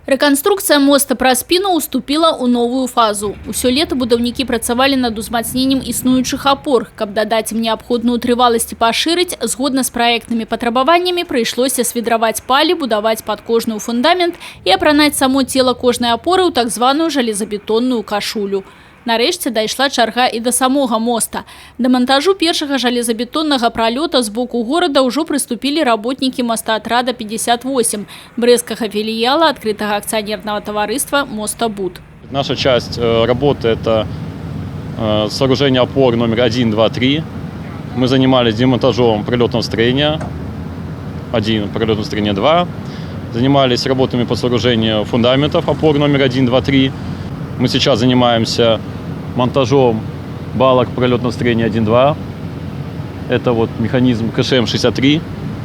Рэканструкцыя моста праз Піну ўступіла ў новую фазу. Усё лета будаўнікі працавалі над узмацненнем існуючых апор. Каб дадаць ім неабходную трываласць і пашырыць, згодна з праектнымі патрабаваннямі, прыйшлося свідраваць палі, будаваць падкожны фундамент і апранаць само цела кожнай апоры ў так званую жалезабетонную кашулю. Нарэшце дайшла чарга і да самога моста. Да мантажу першага жалезабетоннага пралёта з боку горада ўжо прыступілі работнікі мостаатрада 58 брэсцкага філіяла адкрытага акцыянернага таварыства «Мостабуд». Наша часть работы – это сооружение опор номер 1, 2, 3. Мы занимались демонтажом пролетного строения 1, пролетного строения 2. Занимались работами по сооружению фундаментов опор номер 1, 2, 3. Мы сейчас занимаемся монтажом балок пролетного строения 1, 2. Это вот механизм КШМ-63.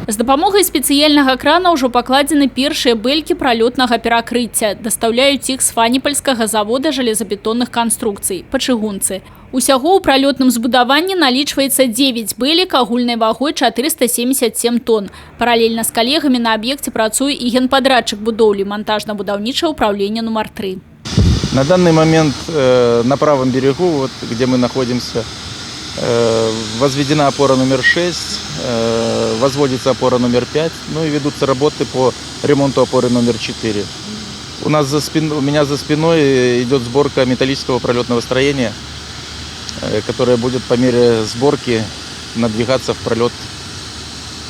З дапамогай спецыяльнага крана ўжо пакладзены першыя бэлькі пралётнага перакрыцця. Дастаўляюць іх з Фаніпальскага завода жалезабетонных канструкцый па чыгунцы. Усяго ў пралётным збудаванні налічваецца 9 бэлек агульнай вагой 477 тонн. Паралельна з калегамі на аб'екце працуе і генпадрадчык будоўлі — мантажна-будаўнічае ўпраўленне нумар 3. На данный момент на правом берегу, вот, где мы находимся, возведена опора номер 6, возводится опора номер 5, ну и ведутся работы по ремонту опоры номер 4. У меня за спиной идет сборка металлического пролетного строения, которое будет по мере сборки надвигаться в пролет,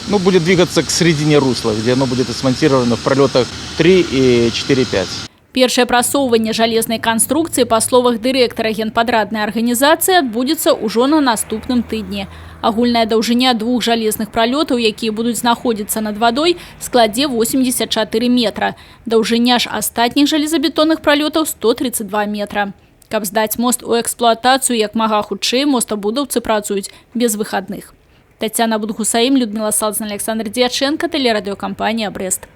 ну, будет двигаться к середине русла, где оно будет смонтировано в пролетах 3 и 4,5. Першае прасоўванне жалезнай канструкцыі, па словах дырэктара генпадраднай арганізацыі, адбудзецца ўжо на наступным тыдні. Агульная даўжыня двух жалезных пралётаў, якія будуць знаходзіцца над вадой, складзе 84 метра. Даўжыня ж астатніх жалезабетонных пралётаў 132 метра. Каб здаць мост у эксплуатацыю як мага хутчэй, мостабудаўцы працуюць без выхадных. Таццяна Будгусаім, Людміла Салзна, Аляксандр Дзьячэнка, тэлерадыёкампанія «Брэст».